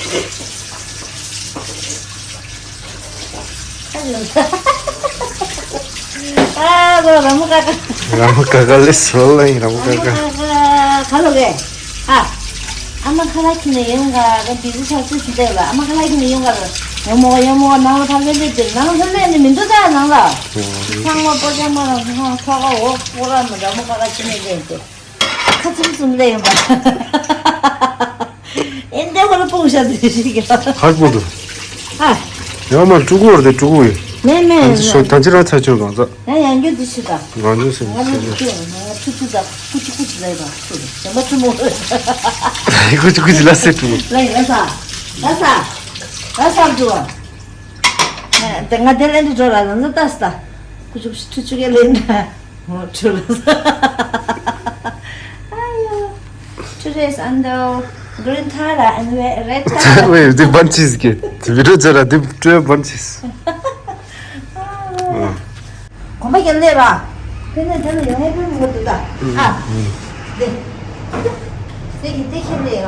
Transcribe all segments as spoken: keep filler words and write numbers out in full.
ཨ་ལོ། ར་མོ་ཀ་ཀ། ར་མོ་ཀ་ཀ་ལས་སོ་ལ་ཡིན། ར་མོ་ཀ་ཀ། ར་མོ་ཀ་ཀ་ག་ལོ་གེ། ཨ། ཨ་མ་ཁ་ལག་ཁྱེར་ནས་ཡོང་ག་ག་བི་ཟི་ཆགས་སུ་ཞིག་བསྡད་ལ། ཨ་མ་ཁ་ལག་ཁྱེར་ནས་ཡོང་ག་ལ། ཡོང་མོ་ཡོང་མོ། ནང་ལ་ཕར་ལེན་ལེན་བསྡད། ནང་ལ་ཕར་ལེན་ནས་མི་འདུག་ད་ནང་ལ། ཚང་མ་པོ་ཅག་མ་རང་ཚང་ཁ་ཁ་འོ་པོ་ར་མ། ར་མོ་ཀ་ཀ་ཁྱེར་ནས་ལེན་ཏེ། ཁ་ཚུམ་ཚུམ་ལེན་པ། ཨེ་འདྲ་བ་ལ་སྤུངས་བཞག་དེ་ཞིག་ག་ཧར་པོ་འདུག་ཨ། ཡང་མར་ཀྲུ་གུ་བར་དེ་ཀྲུ་གུ་ཡིན། མེ་མེ། ད་ཅི་ཤོད། ད་ཅི་ར་ཚ་ཆོད་གང་ཚ། ཡང་ཡང་རྒྱུ་དེ་ཤི་ད། རང་ཉིད་སེམས་ང་ནི་སེམས་དེ་ང་ཆུ་ཆུ་ད། ཀུ་ཅི་ཀུ་ཅི་ལ་ཡི་ད་ཆུ་ད། ཞེན་པ་ཆུ་མོ། ཀུ་ཅི་ཀུ་ཅི་ལ་སེ་ཀྲུ་གུ། ལ་ཡི་ལ་ས། ལ་ས། ལ་ས་འགྲོ་བ། དེ་ང་དེ་ལེན་དུ་འགྲོ་ལ་ལ་ནི་ད་ས་ད། ཀུ་ཅི་ཀུ་ཅི་ཆུ་ཆུ་གེ་ལེན་ད། ཨ་ཡོ། Today's under green tara and re- red tara. Wait, the bunches ke. The video jara the two bunches. གོམ་པ་རྒྱབ་ལེ་ར། དེ་ནས་དེ་ལ་ཡོང་ཡས་ཕུལ་མི་དགོས་འདུག་ད། ཨ། དེ། དེ་གི་དེ་ཁྱེར་ལེ་ར།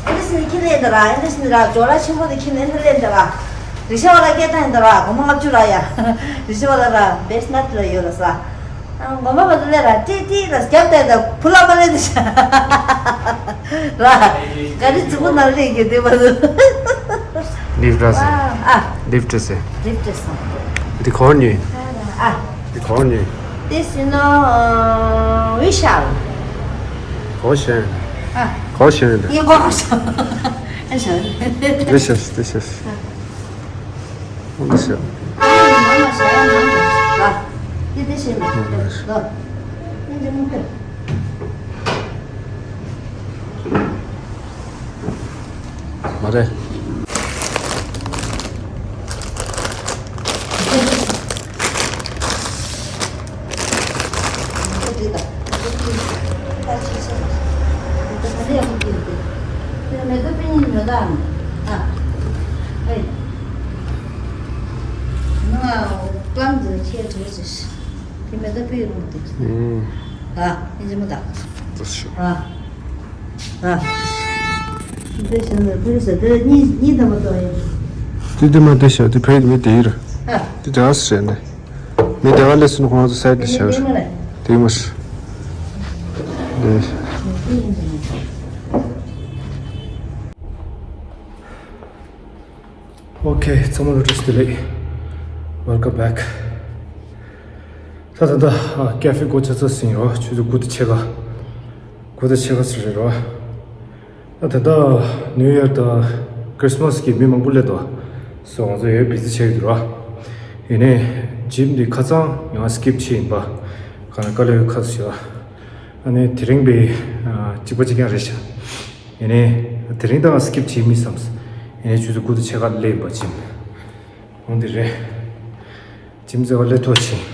ཨེ་འདྲ་སི་ནི་ཁྱེར་ལེ་འདི་ར། ཨེ་འདྲ་སི་ནི་ར་ཇོ་ལ་ཆེན་པོ་དེ་ཁྱེར་ནས་ཨེ་འདྲ་ལེ་འདི་ར། རི་ཤ་བ་ལ་སྐད་བཏང་འདི་ར། གོ་མ་ལྔ་བཅུ་ར་ཡ། རི་ཤ་བ་ལ་ར་བེས་ནཊ་ལ་ཡོད་ལ་ས། ཨ། ངོ་མ་མ་དུ་ལེ་ར་ཏི་ཏི་ལ་རྒྱབ་བལྟས་ད་ཕུ་ལ་མ་ལེ་དི་ཤ་ར། ག་རི་རྫི་པོ་ནང་ལེ་གི་དེ་མ་དུ། ལིབ་ར་སེ། ཨ། ལིབ་ཏྲེ་སེ། ལིབ་ཏྲེ་སེ། དི་ཁོར་ཉི། ཨ། དི་ཁོར་ཉི། དི་སི་ནོ་ཝི་ཤལ། ཁོ་ཤན། ཨ། ཁོ་ཤན། ཡི་ཁོ་ཤན། ཨ་ཤན། ལི་ཤས་ལི་ཤས། ཨ། ཨོ་ལི་ཤས། ཨ་ཡི་མ་མ་ཤ་ཡ་མ་མ་ཤ། ཨ། དི་དི་ཤན། ཨོ་ལི་ཤས། ལོ། ཨ་འདི་མོ་ཀེ། མ་རེད། ཨ། ཨ། ཨ། འདི་བྱས་ན་འདི་ཟེར་ན་འདི་གཉིས་གཉིས་ཐམ་པ་ཏོ་ཡིན། འདི་འདི་མ་འདི་ཤ་འདི་ཕ་ཡི་མི་འདི་ཡིན་ར། ཨ། འདི་འདི་ཨ་སི་རེད་འདི། མི་འདི་ཨ་ལེ་སུན་ཁོང་ཚོ་སའི་ཌི་ལ་ཤ་ར། འདི་མ་རེད། འདི་མ་ཤ། འདི། ཨོ་ཁེ། ཚང་མ་ལ་བཀྲ་ཤིས་བདེ་ལེགས། Welcome back. ད་ད་ད་ཨ་ཀེ་ཧྥེ་སྒོ་ཕྱེ་ཚར་ཟིན་རོ། ཆུ་ཚོད་དགུ་དང་ཕྱེད་ཀ་དགུ་དང་ཕྱེད་ཀ་ཙམ་རེད་རོ། ད་ད་ལྟ་ནིའུ་ཡར་དང་ཁྲིས་མ་སི་གི་མི་མང་པོ་སླེབས་འདུག་སོ་ང་ཚོ་ཡོད་བི་ཛི་ཆགས་ཀྱི་འདུག་ར། ཡིན་ནའི་ཇིམ་འདི་ཁ་ཚང་ཡང་སི་ཀིབ་བྱས་ཡིན་པ། ག་ན་དཀའ་ལས་ཡོད་ཁ་ཚོ་བྱས་པ། ཨ་ནི་དེ་རིང་པའི་གཅིག་པ་གཅིག་རྐྱང་རེད་ཤག་ཡིན་ནའི་དེ་རིང་ད་ང་སི་ཀིབ་བྱེད་མི་བསམས། ཡིན་ནའི་ཆུ་ཚོད་དགུ་དང་ཕྱེད་ཀ་སླེབས་པ་ཇིམ། འོང་འདི་རེད། ཇིམ་རྩེ་བ་སླེབས་ཐོག་ཕྱིན།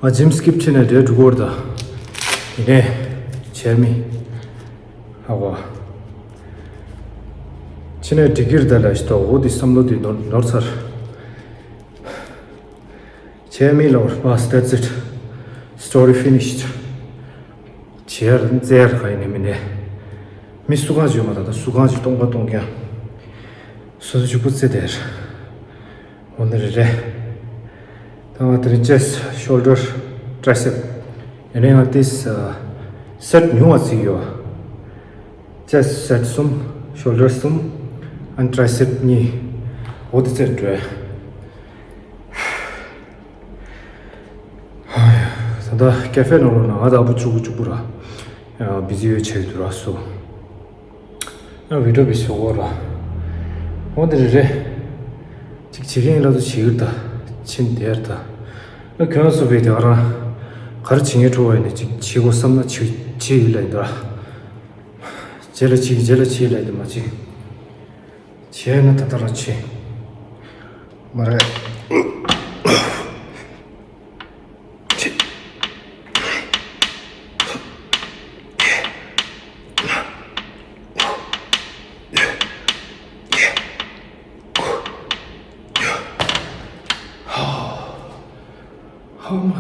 ང་ཇིམ་སི་ཀིབ་བྱས་ནས་དེར་འགྲོ་གི་ཡོད་རེད་ད། ཡིན་ནའི་བྱས་མི། ཧ་གོ། བྱས་ནས་འགྲིག་གི་རེད་ད་ལབ་ཞིག་འདུག་འོ་དེ་བསམ་བློ་དེ་ནོར་ནོར་ཚར། བྱས་མི་ལབ་པ་that's it. Story finished. བྱས་ར་རྩེ་ཡ་ར་ག་ཡིན་ནའི་མིན་ནའི། མི་སུ་གང་བྱོས་མ་ད་ད་སུ་གང་བྱོས་སྟོང་པ་སྟོང་རྐྱང་། སུ་དུ་ཕྱུག་པོ་རྩེ་དེར། འོ་ན་རེ་རེ། ད་ང་དེ་རིང་ཅེ་སི་ཤོལ་ཌར་ཊའི་སེབ། ཡིན་ནའི་ང་ཏིས་སེ་ཊི་ཉུང་བ་བརྩིས་ཡོད། ཅེ་སི་སེ་ཊི་གསུམ། ཤོལ་ཌར་གསུམ། ཨན་ཊའི་སེབ་གཉིས། འོ་དེ་རྩེ་འགྲོ། ད་ལྟ་ཀེ་ཧྥེ་ནང་ལོགས་ན་ང་ད་བུ་ཕྱུག་པོ་ཕྱུག་པོ་ར། བི་ཛི་ཡོད་ཆགས་ཀྱི་འདུག་ར་སོ། ཡང་བི་ཌིའོ་བི་ཤོག་གོ་ར། འོ་འདི་རེད་རེད། ཅིག་བྱེད་མཁན་ལ་དུ་བྱེད་ཡུལ་ད། ཕྱིན་དེར་ད། ཨ་ཁྱོད་སོ་བའི་དེ་ག་རང་། ག་རེ་བྱེད་མཁན་འཕྲོ་བ་ཡིན་ན་ཅིག་བྱེད་དགོས་བསམ་ན་བྱེད་བྱེད་ཡུལ་ལ་ཡིན་ད། རྗེས་ལ་བྱེད་རྗེས་ལ་བྱེད་ལ་ཡིན་ད་མ་བྱེད། བྱས་ན་ད་ལྟ་རང་བྱེད། མ་རེད། ཨ་མ་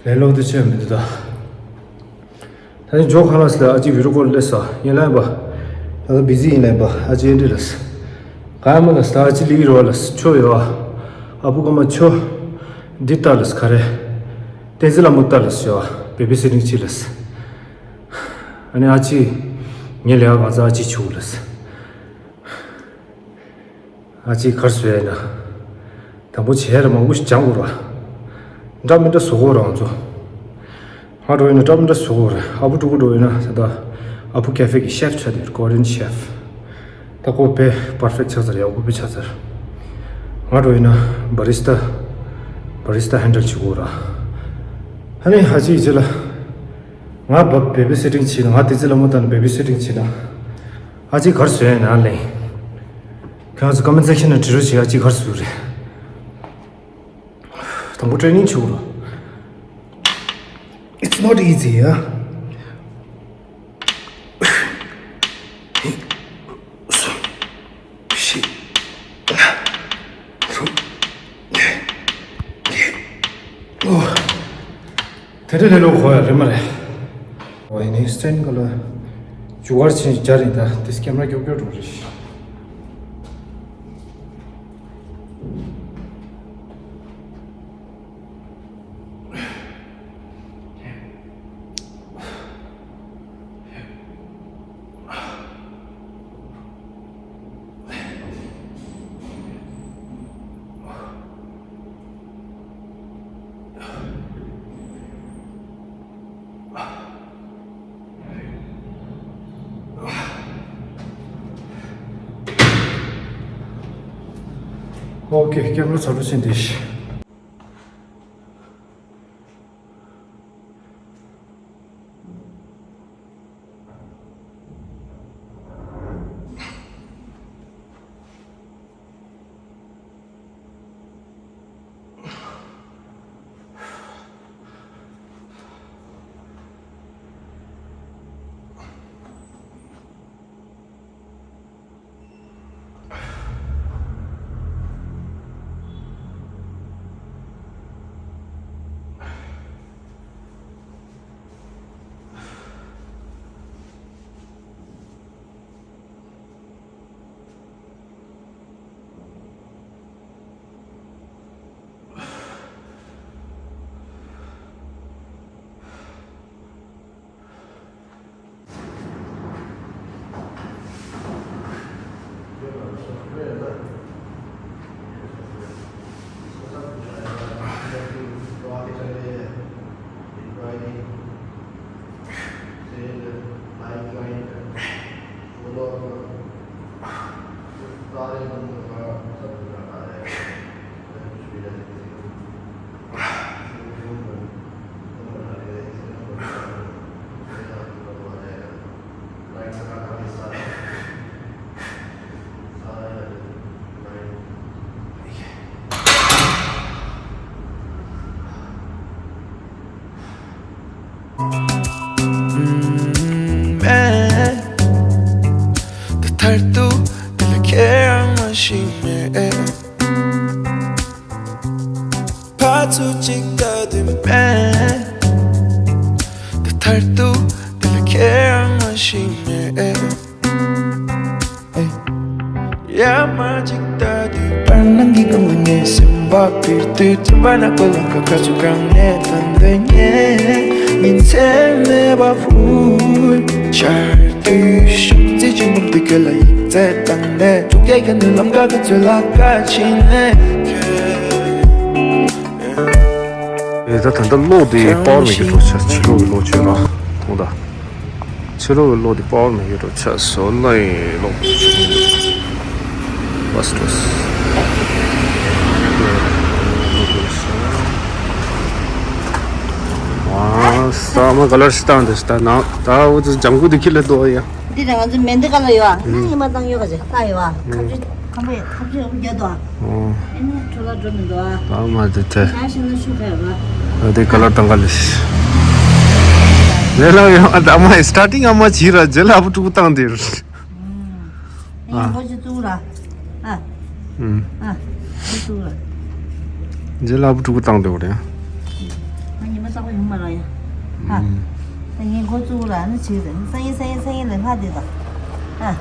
ཁེ། ལས་ལོག་དེ་ཆེ་མི་འདུག་ད། ད་ནི་ཇོ་ཁ་ལ་སི་ལ་ཨ་ཅི་བི་རུ་ཀོ་ལ་སོ་ཡིན་ལ་ཡིན་པ། ད་ལྟ་བི་ཟི་ཡིན་ལ་ཡིན་པ་ཨ་ཅི་ཨེ་འདྲི་ལ་སི། ག་ཡ་མ་ལ་སི་ད་ཨ་ཅི་ལི་རོ་ལ་སི་ཆོ་ཡོ། ཨ་བུ་ཀ་མ་ཆོ། འདི་ལྟ་ལ་སི་ག་རེ། བསྟན་འཛིན་ལ་མོ་ལྟ་ལ་སི་ཡོ། བེ་བི་སི་ཊིང་ཅི་ལ་སི། ཨ་ནི་ཨ་ཅི། ངའི་ལས་ཀ་གང་ཚ་ཨ་ཅི་ཆུ་ལ་སི། ཨ་ཅེ་གར་སོང་ཡ་ན། དང་པོ་བྱས་ར་མང་པོ་ཞིག་སྦྱང་དགོས་ར། འདྲ་མི་འདྲ་བཟོ་དགོས་ར་ང་ཚོ། ང་འགྲོ་ཡིན་ན་འདྲ་མི་འདྲ་བཟོ་དགོས་ར། ཨ་བུ་ཕྲུ་གུ་འགྲོ་ཡིན་ན་ད་ལྟ་ཨ་བུ་ཀེ་ཧྥེ་གི་ཤེ་ཕི་ཆགས་དེ་ཀོ་རི་ཡན་ཤེ་ཕི། ད་ཁོ་དཔེ་པར་ཕེག་ཆགས་ཚར་ཡ་ཁོ་དཔེ་ཆགས་ཚར། ང་འགྲོ་ཡིན་ན་བ་རི་སི་ཏ། བ་རི་སི་ཏ་ཧན་ཌལ་བྱེད་དགོས་ར། ཨ་ནི་ཨ་ཅེ་ཡི་རྗེས་ལ། ང་བ་བེ་བི་སི་ཊིང་བྱས་ན་ང་བསྟན་འཛིན་ལ་མོ་ལྟ་ན་བེ་བི་སི་ཊིང་བྱས་ན། ཨ་ཅེ་གར་སོང་ཡ་ན་ལེ། ཁྱེད་ཚོ་ཀོ་མེན་ཊི་སེག་ཤན་ནང་བྲིས་རོགས་བྱེད། ཨ་ཅེ་གར་སོང་རེད། དང་པོ་ཊེ་རེ་ནིང་བྱེད་དགོས་ར། It's not easy, yeah. དེ་འདྲ་ལས་ལོ་གོ་ཡ་རེད་མ་རེད། ཨོ་ཡིན་ནའི་སི་ཊེན་ག་ལ་ཇུ་བར་ཆེན་སྦྱར་རིང་ད་དེ་ཀེམ་ར་ཀྱོག་ཀྱོག་འགྲོ་རེད། ཨོ་ཁེ། ཀེམ་ར་ཚར་ལོ་ཕྱིན་ཏེ། ཨེ་ད་ད་ལྟ་གློག་དེ་པ་ཝར་མེད་ཀྱི་འགྲོ་ཆ་ཕྱི་ལོགས་ཀྱི་གློག་ཆོད་ར་མཐོང་ད། ཕྱི་ལོགས་ཀྱི་གློག་དེ་པ་ཝར་མེད་ཀྱི་འགྲོ་ཆ་བཟོ་ལ་ཡིན་གློག་ཆོད་མི་འདུག་བ་སི་ཏོས། ཨ་ས་མ་ག་ལར་སི་ཏང་དེ་སི་ཏ་ན་ད་འུ་ཚོ་ལྗང་ཁུ་དེ་ཁྱི་ལ་དོ་ཡ། འདི་ནི་ང་ཚོ་མེ་འདི་ག་ལ་ཡོད་ཨ། ཨ་ནི་ཉི་མ་བཏང་ཡོད་ག་ཅེ་ལྟ་ཡོད་ཨ། ཁ་ཆུ་ཁམ་པ་ཡ་ཁ་ཆུ་ཡག་པོ་རྒྱག་འདུག་ཨ། ཨ་ནི་འཕྲོ་བརླག་འགྲོ་མི་འདུག་ཨ། ཨ་མ་དེ་ཐལ། ཞག་ཞིག་ན་ཤུ་ཕེབས་ཨ། ཨ་དེ་ག་ལ་བཏང་ག་ལེ་ཤི། ལེ་ལ་ཡོང་ཨ། ད་མ་ཡི་སི་ཊར་ཊིང་ཨ་མ་བྱིས་ར་རྗེས་ལ་ཨ་བུ་ཕྲུ་གུ་བཏང་དེ། ཨ་ཡིན་པོ་ཅི་བཙུགས་ར། ཨ། ཨ་བཙུགས་ར། རྗེས་ལ་ཨ་བུ་ཕྲུ་གུ་བཏང་སྡོད་པ་རེད། ང་ཉི་མ་རྟག་པར་ཡོང་མ་རག་ཡ། ཧ། ད་ངས་འགོ་བཙུགས་ལ་ཨ་ནི་བྱེད་རེད། སང་ཉིན་སང་ཉིན་སང་ཉིན་ལས་སྔ་དེ་དང་། ཧ།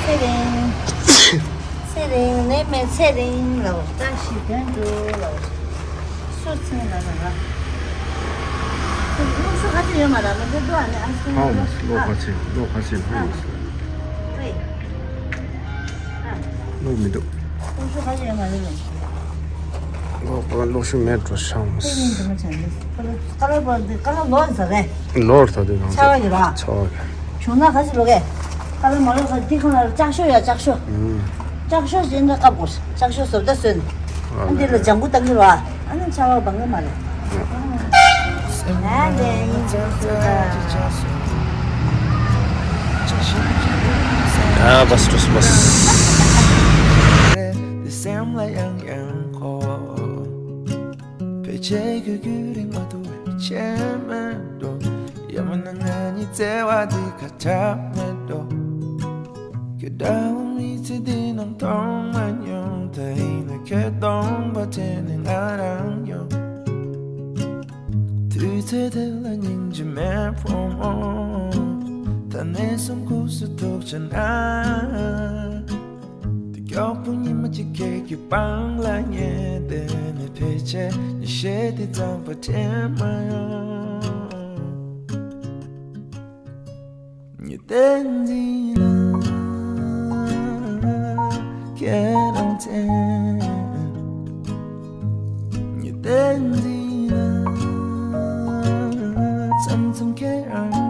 ཚེ་རིང་། ཚེ་རིང་ནས་མེད་ཚེ་རིང་ལ་བཀྲ་ཤིས་དོན་གྲུབ་ལ། སུ་ཚེ་ལ་ལ་ལ། སློབ་ཤུགས་ཁ་ཆེ་ཡོད་མ་རེད། མི་འདུག་ཨ་ནི་ཨ་སུ། ཧ་འོང་སུ་ལོ་ཁ་ཆེ་ལོ་ཁ་ཆེ་ཧ་འོང་སུ། ཨེ། ཨ། ལོ་མི་འདུག་ལོ་ཤུགས་ག་ཚོད་ཡོད་མ་རེད་ལོ། ལོ་ཁ་ལོ་ཤུགས་མེད་འགྲོ་ཤག་མ་སེ་རིང་དུ་མ་ཆ་འདི་ཀ་ལ་ཀ་ལ་པོ་འདི་ཀ་ལ་ལོ་ཟ་རེད། ལོར་ད་དེ་གང་ཆ་བ་ཡོད་ར། ཆ་བ་གི། བྱུང་ན་ག་ཚོད་ལོ་གས། ཀ་ལ་མ་ལོ་ཁ་འདི་ཁོ་ན་ལྕགས་ཤོག་ཡ་ལྕགས་ཤོག་ཨུམ། ལྕགས་ཤོག་ཟེར་ན་ཀ་པོ་ལྕགས་ཤོག་བཟོ་ལྟ་སོན། ཨ་འདི་ལ་ལ་ལ། ལྗང་གུ་བཏང་གི་ར། ཨ་ནི་ཆ་བ་བང་གི་མ་རེད། ཨ་བས་ཡིན་ཅི་ཟེར་ད། ཨ་བས་ཏུས་བས། དེ་སེམས་ལ་ཡང་ཡང་གོ། ཕལ་ཆེར་གུ་གུ་རིང་མ་ཐུ་བའི་ཆེ་མེད་འགྲོ། ཡ་མ་ན་ང་གཉིས་བརྩེ་བ་འདི་ཁ་ཆག་མེད་འགྲོ། ཁྱོད་འདྲ་བོ་མི་ཚེ་འདི་ནང་མཐོང་མ་མྱོང་། ད་ཡིན་ན་ཁྱོད་སྟོང་པ་དྲན་ནས་ང་རང་ཡོང་། དུས་ཚོད་དེ་ལ་སྙིང་རྗེ་མེད་ཕོ་མོ། ད་ནས་བཟུང་ཁུག་སུ་ཐུག་ཆ་ན། དེ་མགྱོགས་པོ་ཉི་མ་གཅིག་ཁྱེད་ཀྱི་པང་ལ་ཉལ་བསྡད་ནས། ཕལ་ཆེར་ཉི་ཤེལ་དེ་ཙམ་པ་དྲན་མ་ཡོང་། ཉི་ཟླའི་མདུན་ལ་ཁྱེད་རང་མཚན། ཉི་ཟླའི་མདུན་ལ་མཚམས་མཚམས་ཁྱེད་རང་